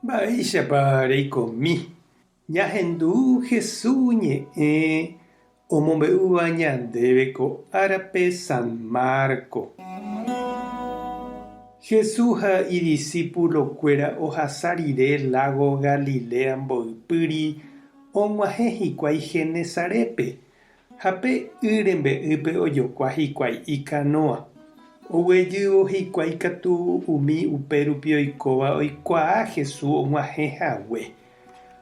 Mba'éichapa reikomi ñahendu Jesús ñe'ẽ omombe'úva ñandéve ko árape San Marco? Jesús ha idisípulokuéra ohasa rire lágo Galilea mboypýri og̃uahẽ hikuái Genesarépe, Ha pe y rembe'ýpe ojokua hikuái ikanóa. Oguejývo hikuái katu umi upérupi oikóva oikuaa Jesús og̃uahẽ hague.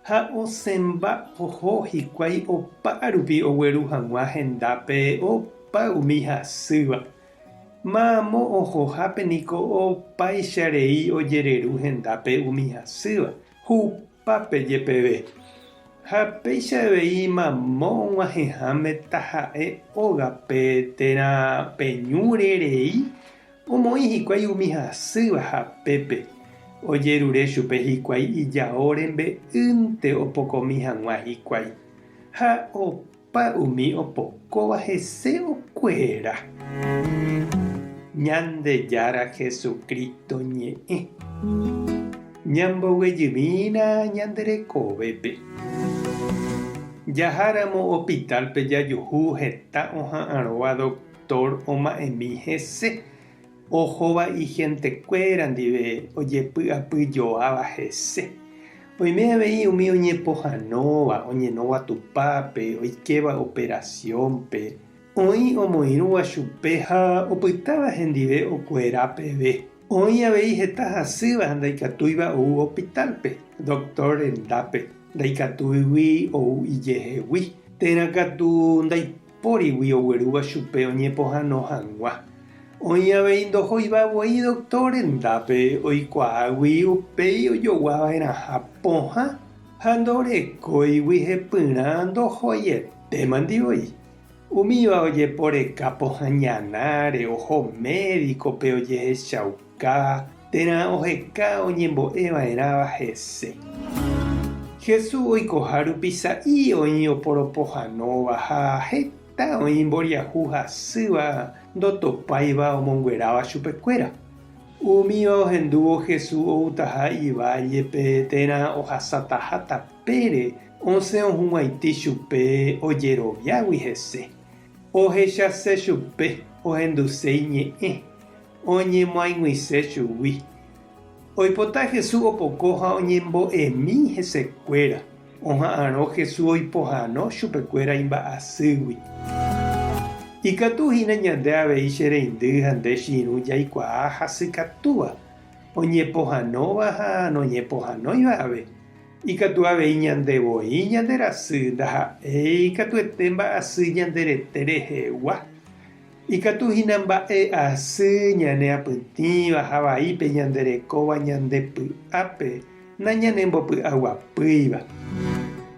Ha osẽmba oho hikuái opa rupi ogueru hag̃ua hendápe opa umi hasýva. Mamo ohohápe niko opáicha rei ojereru hendápe umi hasýva. Hupápe jepeve. Ha péicha avei mamo og̃uahẽháme taha'e ógape térã pe ñúre rei omoĩ hikuái umi hasýva hapépe, ojerure chupe hikuái ijao rembe'ýnte opokomi hag̃ua hikuái, ha opa umi opokóva hese okuera. Ñandejára Jesucristo ñe'ẽ. Ñamboguejymína ñande rekovépe. Jaháramo hospital-pe jajuhu heta oha'arõva doctor oma'ẽmi hese, ohóva ihentekuéra ndive ojepy'apyjoáva hese. Oime avei umi oñepohãnóva, oñenóva tupápe, oikéva operación-pe, oĩ omoirũva chupe ha opytáva hendive okuera peve. Oĩ avei heta hasýva ha ndaikatúiva ou hospital-pe, doctor rendápe, ndaikatúigui ou ijehegui, térã katu ndaipórigui oguerúva chupe oñepohãno hag̃ua. Oĩ avei ndohóiva voi doctor rendápe oikuaágui upéi ojoguava'erãha pohã ha ndorekóigui hepyrã ndohoietémandi voi. Umíva ojeporeka pohã ñanáre, oho médico-pe ojehechauka térã oheka oñembo'e va'erãva hese. Jesús oikoha rupi sa'i oĩ oporopohãnóva ha heta oĩ mboriahu hasýva ndotopáiva omongueráva chupekuéra. Umíva ohendúvo Jesús outaha ivállepe térã ohasataha tapére osẽ ohug̃uaitĩ chupe ojeroviágui hese. Ohechase chupe, ohenduse iñe'ẽ, oñemoaig̃uise chugui. Oipota Jesús opoko ha oñembo'emi hesekuéra, oha'arõ Jesús oipohãno chupekuéra imba'asýgui. Ikatu hína ñande avei che reindy ha nde che irũ jaikuaa hasykatúva, oñepohãnóva ha noñepohãnóiva ave. Ikatu avei ñande voi ñande rasy ndaha'éi katuete mba'asy ñande rete rehegua. Ikatu hína mba'e asy ñane apytĩva ha vaípe ñande rekóva ñande py'ápe nañanembopy'aguapýiva.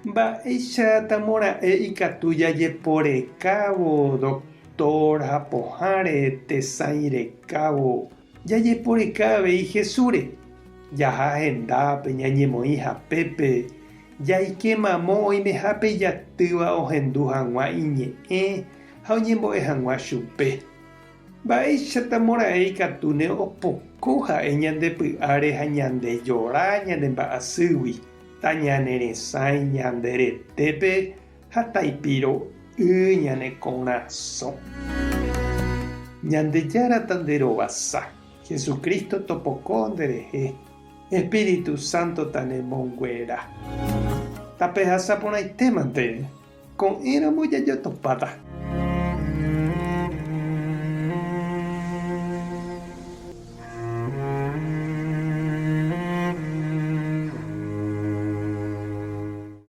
Mba'éicha tamora'e ikatu jajeporekávo doctor ha pohãre tesãi rekávo Jajeporeka avei Jesúsre, jaha hendápe, ñañemoĩ hapépe, jaike mamo oimehápe ijatýva ohendu hag̃ua iñe'ẽ ha oñembo'e hag̃ua chupe. Mba'éichatamora'e ikatúne opoko ha'e ñande py'áre ha ñande jora ñane mba'asýgui, tañaneresãi ñande retépe ha taipiro'y ñane korasõ. Ñandejára tanderovasa, Jesucristo topoko nderehe, Espíritu Santo tanemonguera. Tapehasa porãitémante, ko'ẽramo jajotopáta.